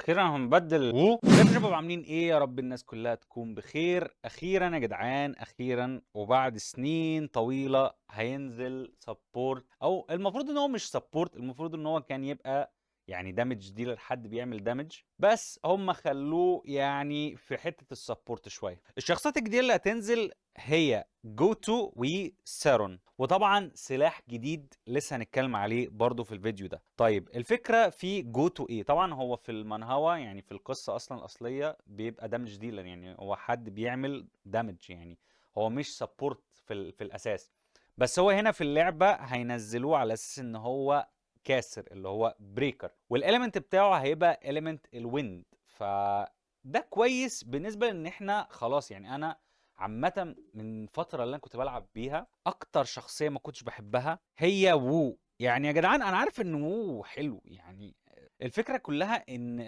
اخيرا هنبدل وو. ازيكم يا شباب، عاملين ايه؟ يا رب الناس كلها تكون بخير. اخيرا يا جدعان، اخيرا وبعد سنين طويلة هينزل support، او المفروض ان هو مش support، المفروض ان هو كان يبقى يعني damage dealer، حد بيعمل damage، بس هم خلوه يعني في حتة ال support شويه. الشخصيات الجديدة اللي هتنزل هي جوتو وسارون، وطبعا سلاح جديد لسه هنتكلم عليه برضو في الفيديو ده. طيب الفكرة في جوتو ايه؟ طبعا هو في المانهوا، يعني في القصة اصلا الاصلية، بيبقى damage dealer، يعني هو حد بيعمل damage، يعني هو مش support في الاساس، بس هو هنا في اللعبة هينزلوه على اساس ان هو كاسر اللي هو breaker، وال element بتاعه هيبقى element ال wind. فده كويس بالنسبة لان احنا خلاص، يعني انا عامة من فترة اللي انا كنت بلعب بيها اكتر شخصية ما كنتش بحبها هي وو. يعني يا جدعان انا عارف ان وو حلو، يعني الفكرة كلها ان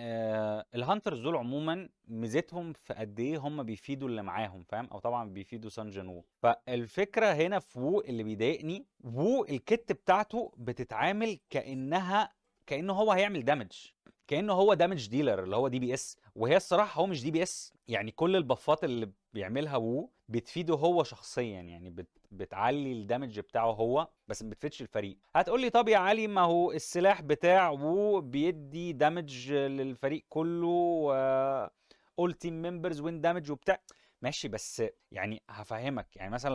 ال hunters دول عموما ميزتهم في قد ايه هم بيفيدوا اللي معاهم، فاهم؟ او طبعا بيفيدوا سان جين وو. فالفكرة هنا في وو اللي بيضايقني، وو ال kit بتاعته بتتعامل كانه هو هيعمل damage، كانه هو damage dealer اللي هو DPS، وهي الصراحة هو مش DPS. يعني كل ال buff ات اللي بيعملها وو بتفيده هو شخصيا، يعني بتعلي ال damage بتاعه هو بس، ما بتفيدش الفريق. هتقول لي طب يا علي ما هو السلاح بتاع وو بيدي damage للفريق كله، all team members wind damage وبتاع، ماشي، بس يعني هفهمك. يعني مثلا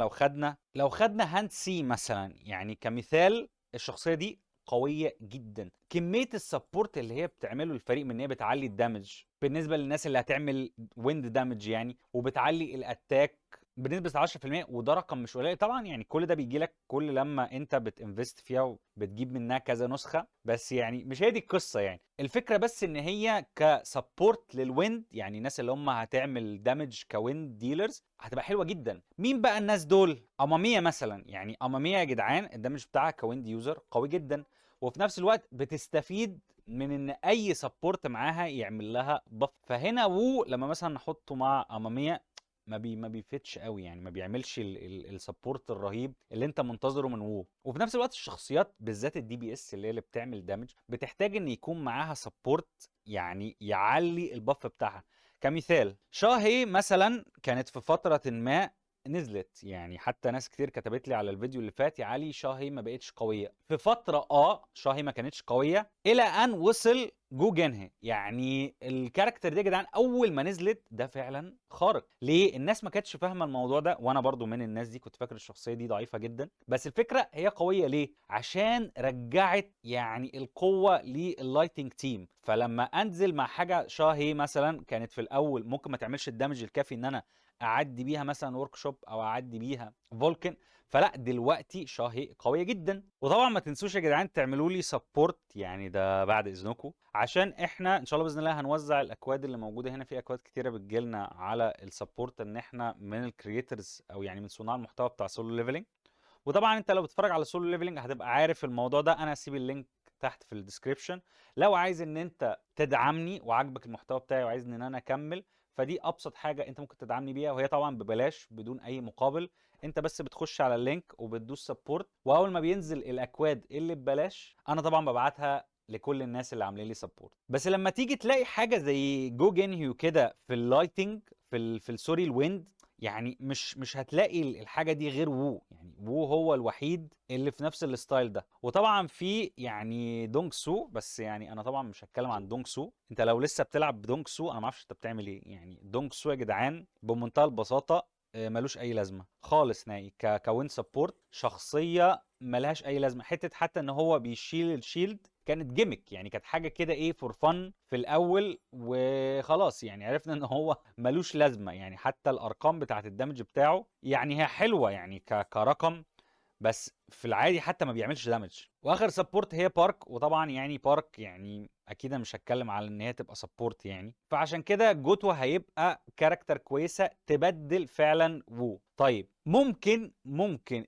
لو خدنا هاند سي مثلا، يعني كمثال، الشخصية دي قوية جدا، كمية ال support اللي هي بتعمله للفريق من ان هي بتعلي ال damage بالنسبة للناس اللي هتعمل wind damage يعني، وبتعلي ال attack بنسبة 10%، وده رقم مش قليل طبعا. يعني كل ده بيجي لك كل لما انت بت invest فيها وبتجيب منها كذا نسخه، بس يعني مش هي دي القصه. يعني الفكرة بس ان هي ك support لل wind، يعني الناس اللي هم هتعمل damage ك wind dealers هتبقى حلوة جدا. مين بقى الناس دول؟ امامية مثلا. يعني امامية يا جدعان ال damage بتاعها ك wind user قوي جدا، وفي نفس الوقت بتستفيد من ان اي support معاها يعمل لها buff. فهنا وو لما مثلا نحطه مع امامية ما بيفيدش قوي، يعني ما بيعملش ال support الرهيب اللي انت منتظره من وو. وفي نفس الوقت الشخصيات بالذات ال DPS اللي هي اللي بتعمل damage بتحتاج ان يكون معاها support يعني يعلي ال buff بتاعها. كمثال شاهي مثلا كانت في فترة ما نزلت، يعني حتى ناس كتير كتبت لي على الفيديو اللي فات يا علي شاهي ما بقتش قوية. في فترة شاهي ما كانتش قوية الى ان وصل جو جنهي. يعني ال character دي يا جدعان اول ما نزلت ده فعلا خارق. ليه؟ الناس ما كانتش فاهمه الموضوع ده، وانا برضو من الناس دي، كنت فاكر الشخصية دي ضعيفة جدا، بس الفكرة هي قوية ليه؟ عشان رجعت يعني القوة لل lighting team. فلما انزل مع حاجة شاهي مثلا كانت في الاول ممكن ما تعملش ال damage الكافي ان انا اعدي بيها مثلا workshop او اعدي بيها فولكن، فلا دلوقتي شاهي قوية جدا. وطبعا ما تنسوش يا جدعان تعملوا لي support، يعني ده بعد اذنكم، عشان احنا ان شاء الله باذن الله هنوزع الاكواد اللي موجودة هنا. في اكواد كتيرة بتجيلنا على ال support ان احنا من ال creators او يعني من صناع المحتوى بتاع Solo Leveling. وطبعا انت لو بتتفرج على Solo Leveling هتبقى عارف الموضوع ده، انا هسيب ال link تحت في ال description لو عايز ان انت تدعمني وعاجبك المحتوى بتاعي وعايز ان انا اكمل. فدي ابسط حاجة انت ممكن تدعمني بيها، وهي طبعا ببلاش بدون اي مقابل. انت بس بتخش على ال link وبتدوس support، واول ما بينزل الاكواد اللي ببلاش انا طبعا ببعتها لكل الناس اللي عاملين لي support. بس لما تيجي تلاقي حاجة زي جو جينهيو كده في ال lighting في ال sorry ال wind، يعني مش هتلاقي الحاجة دي غير وو. يعني وو هو الوحيد اللي في نفس ال style ده. وطبعا في يعني دونج سو، بس يعني انا طبعا مش هتكلم عن دونج سو. انت لو لسه بتلعب بدونج سو انا ما اعرفش انت بتعمل ايه. يعني دونج سو يا جدعان بمنتهى البساطة ملوش اي لازمه خالص نهائي ك wind support، شخصية ملهاش اي لازمه. حتة حتى ان هو بيشيل ال shield كانت gimmick، يعني كانت حاجة كده ايه for fun في الاول وخلاص، يعني عرفنا ان هو ملوش لازمه. يعني حتى الارقام بتاعت ال damage بتاعه يعني هي حلوة يعني كرقم، بس في العادي حتى ما بيعملش damage. واخر support هي بارك، وطبعا يعني بارك يعني اكيد أنا مش هتكلم على ان هي تبقى support يعني. فعشان كده جوتو هيبقى character كويسة تبدل فعلا وو. طيب ممكن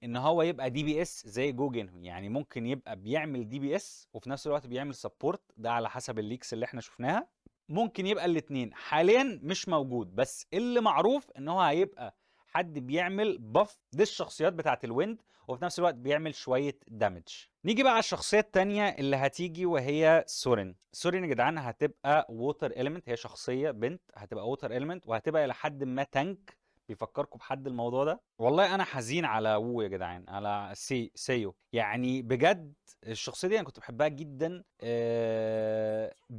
ان هو يبقى DPS زي جو جينهو، يعني ممكن يبقى بيعمل DPS وفي نفس الوقت بيعمل support، ده على حسب ال leaks اللي احنا شفناها. ممكن يبقى الاثنين، حاليا مش موجود، بس اللي معروف ان هو هيبقى حد بيعمل buff للشخصيات بتاعه ال wind، وفي نفس الوقت بيعمل شوية damage. نيجي بقى على الشخصية الثانية اللي هتيجي وهي سورين. سورين يا جدعان هتبقى water element، هي شخصية بنت هتبقى water element، وهتبقى الى حد ما tank. بيفكركم بحد الموضوع ده؟ والله انا حزين على وو يا جدعان، على سيو، يعني بجد الشخصية دي انا كنت بحبها جدا.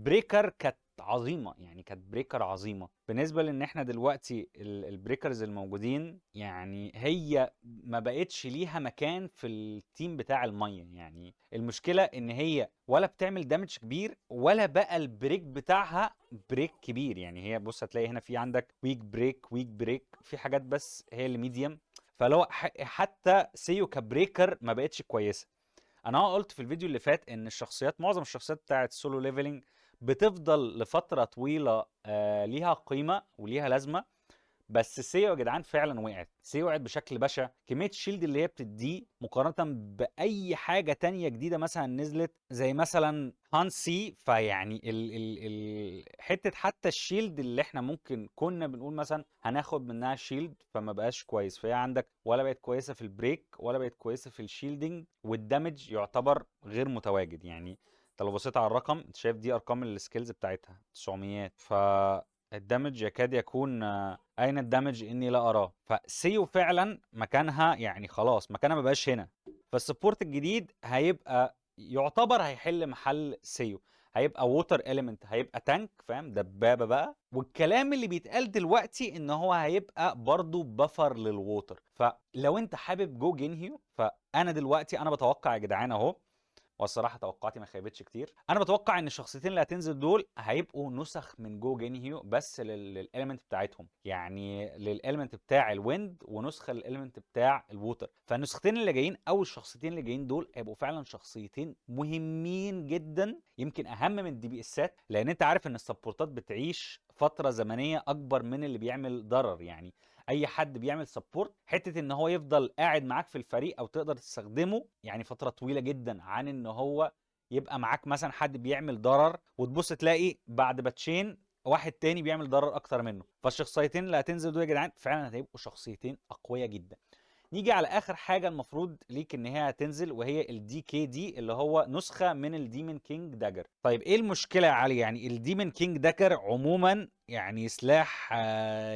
Breaker كانت عظيمة، يعني كانت breaker عظيمة بالنسبة لان احنا دلوقتي ال breakers الموجودين، يعني هي ما بقتش ليها مكان في ال team بتاع المية. يعني المشكلة ان هي ولا بتعمل damage كبير، ولا بقى ال break بتاعها break كبير. يعني هي بص هتلاقي هنا في عندك weak break، weak break، في حاجات بس هي اللي medium. فلو حتى سيو ك breaker ما بقتش كويسة. انا قلت في الفيديو اللي فات ان معظم الشخصيات بتاعت Solo Leveling بتفضل لفترة طويلة ليها قيمة وليها لازمه، بس سيو يا جدعان فعلا وقعت. سيو وقعت بشكل بشع. كمية ال shield اللي هي بتديه مقارنة باي حاجة تانية جديدة مثلا نزلت زي مثلا هانسي، فيعني ال ال ال حتة حتى ال shield اللي احنا ممكن كنا بنقول مثلا هناخد منها shield فما بقاش كويس. فهي عندك ولا بقت كويسة في ال break، ولا بقت كويسة في ال shielding، وال damage يعتبر غير متواجد. يعني انت لو بصيت على الرقم انت شايف دي ارقام ال skills بتاعتها 900، ف ال damage يكاد يكون اين ال damage اني لا اراه. فسيو فعلا مكانها يعني خلاص مكانها ما بقاش هنا. فال support الجديد هيبقى يعتبر هيحل محل سيو، هيبقى water element، هيبقى tank، فاهم، دبابة بقى. والكلام اللي بيتقال دلوقتي ان هو هيبقى برضو buffer لل water. فلو انت حابب جو جينهيو، فانا دلوقتي انا بتوقع يا جدعان اهو، والصراحة توقعاتي ما خيبتش كتير، انا بتوقع ان الشخصيتين اللي هتنزل دول هيبقوا نسخ من جو جينهيو بس لل element بتاعتهم، يعني لل element بتاع ال wind ونسخة لل element بتاع ال water. فالنسختين اللي جايين او الشخصيتين اللي جايين دول هيبقوا فعلا شخصيتين مهمين جدا، يمكن اهم من ال DPS ات، لان انت عارف ان ال support ات بتعيش فترة زمنية اكبر من اللي بيعمل ضرر. يعني اي حد بيعمل support حتة ان هو يفضل قاعد معاك في الفريق او تقدر تستخدمه يعني فترة طويلة جدا، عن ان هو يبقى معاك مثلا حد بيعمل ضرر وتبص تلاقي بعد patch ين واحد تاني بيعمل ضرر اكتر منه. فالشخصيتين اللي هتنزل دول يا جدعان فعلا هيبقوا شخصيتين اقوياء جدا. نيجي على اخر حاجة المفروض ليك ان هي هتنزل، وهي ال DKD اللي هو نسخه من ال Demon King Dagger. طيب ايه المشكلة يا علي؟ يعني ال Demon King Dagger عموما يعني سلاح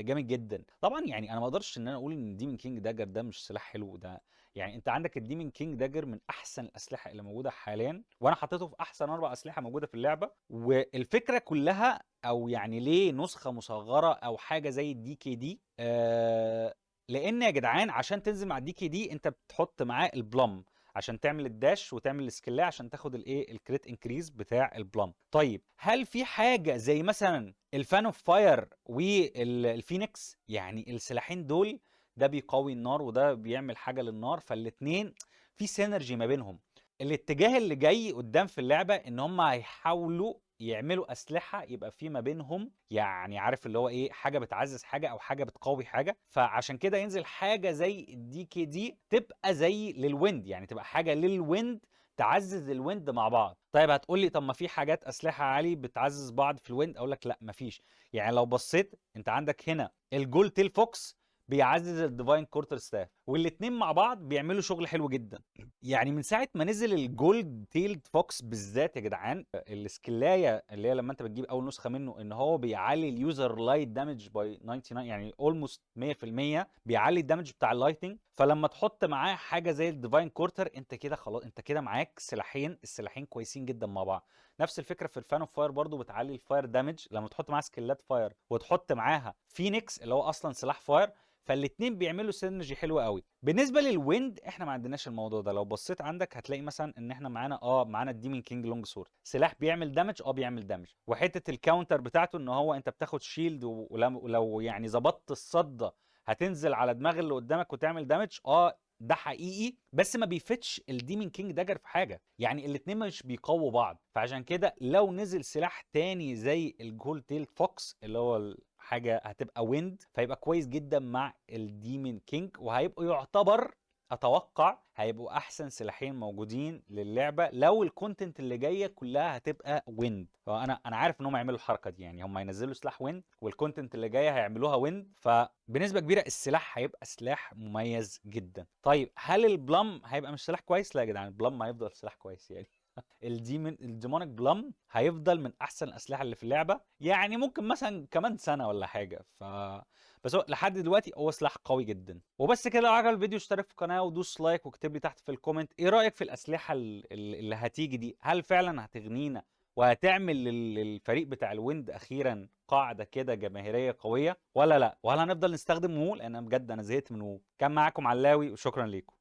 جامد جدا طبعا. يعني انا ما اقدرش ان انا اقول ان ال Demon King Dagger ده مش سلاح حلو، ده يعني انت عندك ال Demon King Dagger من احسن الاسلحة اللي موجودة حاليا، وانا حطيته في احسن 4 اسلحة موجودة في اللعبة. والفكرة كلها او يعني ليه نسخه مصغرة او حاجة زي ال DKD، لان يا جدعان عشان تنزل مع ال DKD انت بتحط معاه ال plum عشان تعمل ال dash وتعمل ال skill عشان تاخد الايه ال crit increase بتاع ال plum. طيب هل في حاجة زي مثلا ال Fan of Fire وال Phoenix؟ يعني السلاحين دول ده بيقوي النار وده بيعمل حاجة للنار، فالاتنين في synergy ما بينهم. الاتجاه اللي جاي قدام في اللعبة ان هم هيحاولوا يعملوا اسلحة يبقى في ما بينهم يعني عارف اللي هو ايه، حاجة بتعزز حاجة او حاجة بتقوي حاجة. فعشان كده ينزل حاجة زي ال DKD تبقى زي لل wind، يعني تبقى حاجة لل wind تعزز ال wind مع بعض. طيب هتقول لي طب ما في حاجات اسلحة عالي بتعزز بعض في ال wind، اقول لك لا مفيش. يعني لو بصيت انت عندك هنا ال Gold Tail Fox بيعزز ال Divine Quarterstaff، والاتنين مع بعض بيعملوا شغل حلو جدا. يعني من ساعة ما نزل ال Gold Tailed Fox بالذات يا جدعان، ال skill ايه اللي هي لما انت بتجيب اول نسخه منه ان هو بيعلي ال user light damage by 99، يعني almost 100% بيعلي ال damage بتاع ال lightning. فلما تحط معاه حاجة زي ال Divine Quarter انت كده خلاص، انت كده معاك سلاحين، السلاحين كويسين جدا مع بعض. نفس الفكرة في ال Fan of Fire برضو بتعلي ال fire damage لما تحط معاها skill ات fire وتحط معاها فينيكس اللي هو اصلا سلاح fire، فالاتنين بيعملوا synergy حلوة قوي. بالنسبة لل wind احنا ما عندناش الموضوع ده. لو بصيت عندك هتلاقي مثلا ان احنا معانا ال Demon King Long Sword، سلاح بيعمل damage، بيعمل damage، وحتة ال counter بتاعته ان هو انت بتاخد shield ولو يعني ظبطت الصده هتنزل على دماغ اللي قدامك وتعمل damage. ده حقيقي، بس ما بيفتش ال Demon King Dagger في حاجة، يعني الاتنين مش بيقووا بعض. فعشان كده لو نزل سلاح تاني زي ال Gold Tail Fox اللي هو حاجة هتبقى wind، فيبقى كويس جدا مع ال Demon King، وهيبقوا يعتبر اتوقع هيبقوا احسن سلاحين موجودين للعبة لو ال content اللي جاية كلها هتبقى wind. فانا عارف ان هم هيعملوا الحركة دي، يعني هم هينزلوا سلاح wind وال content اللي جاية هيعملوها wind، فبنسبه كبيرة السلاح هيبقى سلاح مميز جدا. طيب هل ال Bloom هيبقى مش سلاح كويس؟ لا يا جدعان، ال Bloom هيفضل سلاح كويس يعني. ال Demonic Bloom هيفضل من احسن الاسلحة اللي في اللعبة، يعني ممكن مثلا كمان سنة ولا حاجة. بس هو لحد دلوقتي هو سلاح قوي جدا. وبس كده، لو عجبك الفيديو اشترك في القناة ودوس like، واكتب لي تحت في ال comment ايه رايك في الاسلحة اللي هتيجي دي. هل فعلا هتغنينا وهتعمل للفريق بتاع ال wind اخيرا قاعدة كده جماهيرية قوية ولا لا؟ وهل هنفضل نستخدم Wu؟ لان بجد انا زهقت من Wu. كان معاكم علاوي وشكرا ليكم.